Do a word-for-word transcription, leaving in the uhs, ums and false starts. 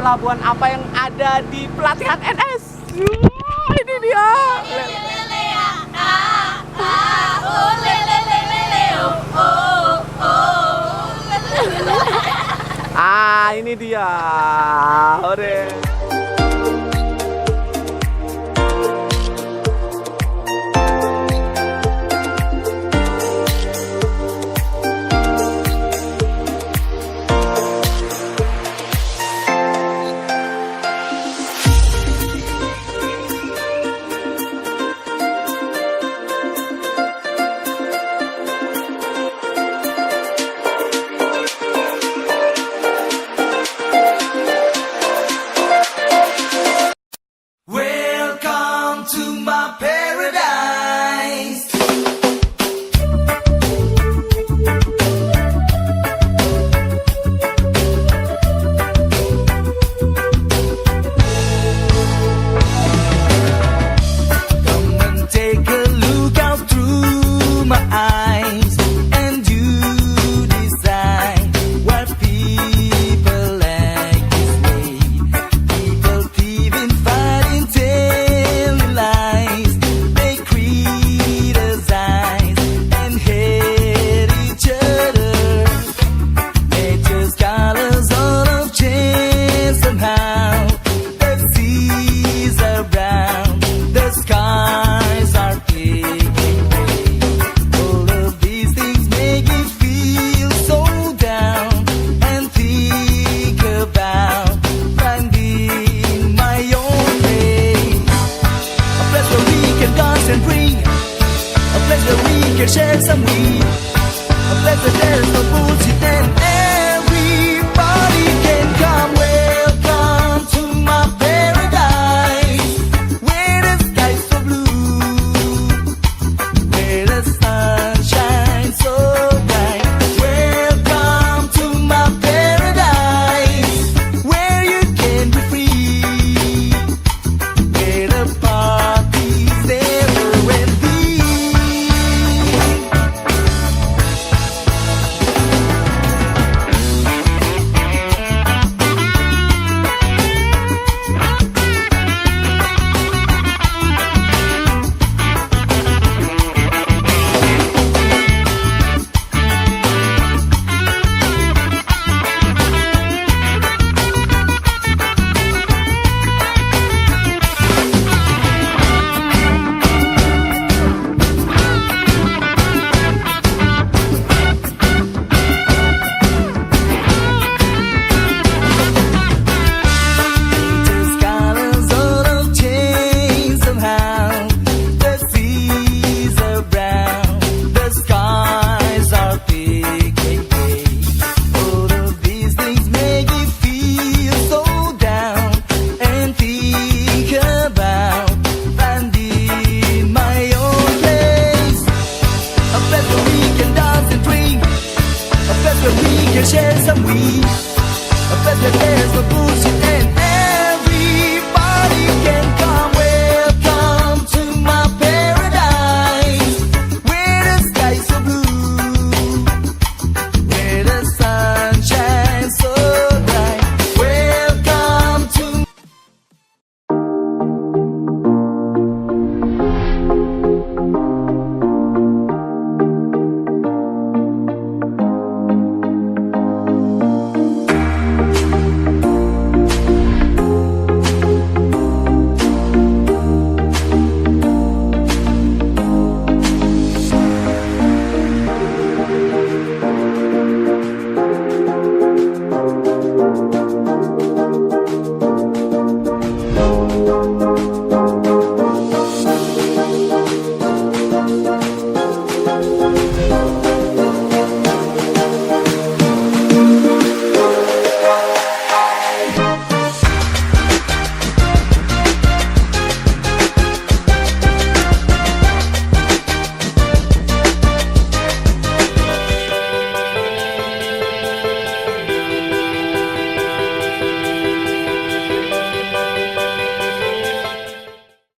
Bukan apa yang ada di pelatihan N S. Wah, ini dia. Ah, ini dia. Hore. Welcome to my paradise. Come and take a look out through my eyes, and you decide why people act this way. People thieving, fighting, telling lies. They criticize and hate each other. Nature's colors all have changed somehow. The seas are brown, the skies are pink and gray. All of these things make me feel so down and think about finding my own place. A place where we can dance and drink. A place where we can share some weed. A place where there's no bullshit and everybody can come. Welcome to my paradise, where the sky's so blue, where the sun shines so bright. Welcome to my paradise, where you can be free, where the party's never ending. Colors all have changed somehow. The seas are brown, the skies are pink and gray. All of these things make me feel so down and think about finding my own place. A place where we can dance and drink. A place where we can share some weed.